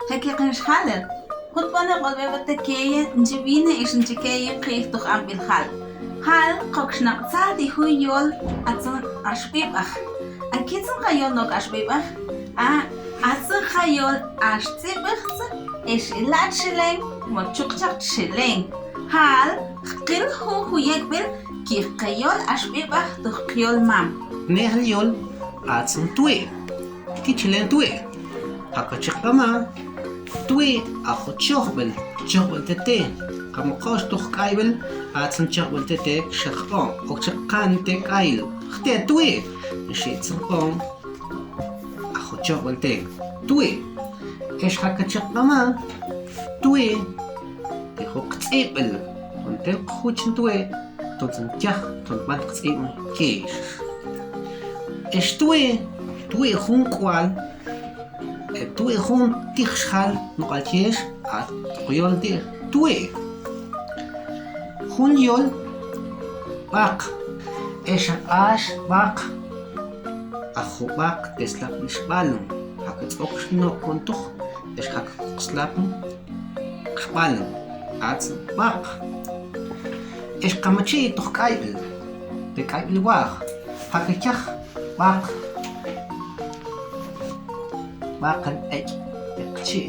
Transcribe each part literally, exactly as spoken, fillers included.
Jakiqin xjalel. Jut bane q'olbebet te keye, nchi bine ix nchi keye qiij tuj amb'il jal. Jal, q'ok xnaq'tsalti jun yol atzan axb'ib'aj. Akitzin qa yol nok axb'ib'aj, a, atzin qa yol ax tz'ib'ajtsa, ex ilach xilen, mo chuqchaq xilen. Jal, qil jun juyek'b'il, kij qeyol axb'ib'aj tuj qyol mam. Nejel yol, atzin twi'. Kich xilen twi'. Jaka chik q'ama, twi' a jun chojb'il, chojb'il tete. Qa mo q'ox tuj k'ayb'il, atzin chojb'il tete, xi q'oon, ok chik qan te k'ayil. Jte' twi', xi tzin q'oon, a jun chojb'il te. Twi'. Ex jaka chik q'ama, twi'. Te jun qtz'ib'il, jun te juch twi', ton tzan kyaj, ton b'an qtz'ib'il kix. Ex twi', twi' jun k'ual, e twi' jun tij xjal, nuq'al chex, a, tuq yol ti', twi'. Jun yol, b'aq, ex ax b'aq, a jun b'aq, te slap ix b'alon, jaka tz'ok xnokon tuj, ex jaka slap, Qb'alon, atzin b'aq. Ex qa machi tuj k'ayb'il, te k'ayb'il waaj, jaka kyaj b'aq. B'aqan ek' te qchi.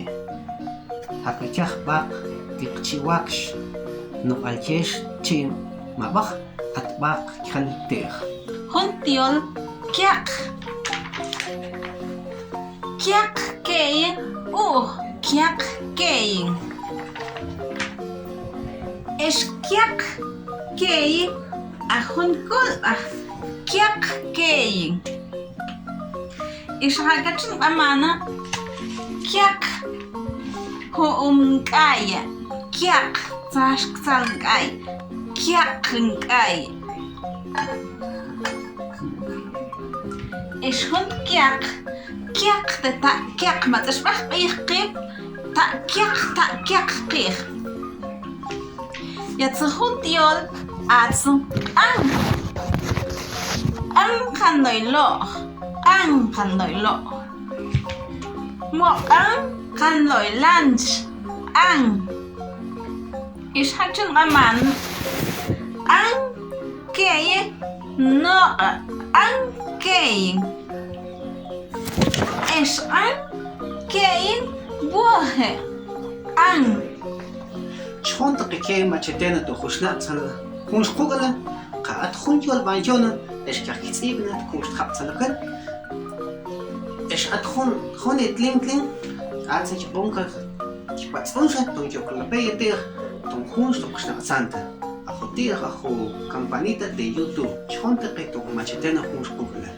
Jaka kyaj b'aq te qchi wakx. Nuq'al chex chi mab'aj at b'aq kyjal ti'j. Jun tyol kyaq. Kyaq keye u'j, kyaq keye. Ex kyaq keye a jun kolb'aj, kyaq keye. Ex jaka chin q'amana, kyaq ju'um k'aya, kyaq, tzax ktzal k'ay, kyaq k'ay. Ex jun kyaq, kyaq te ta' kyaq, ma tz'ix b'aj q'iij qib', ta' kyaq, ta' kyaq q'iij. Yatzun jun tyol, atzun q'an. Q'an qan noy lo', q'an qan noy lo'. Mo q'an qan noy lanch, q'an. Ex jachin q'aman, q'an keye noq', q'an keye. Ex q'an keye woje, q'an. Chon taqe keye machetena to jun xnaq'tzan jun xquk'la, qa at jun yol b'an yona, ex kaq kitz'ib'na, jun xtjab' tzalakan. Ex at jun, jun itlin tlin, atzin chib'on ka, chipatz'on xa, ton yok la b'ey ti'j, ton jun xtok xnaq'tzanta. Ajo ti'j, ajo campanita de YouTube, chon taqe to jun machetena jun xquk'la.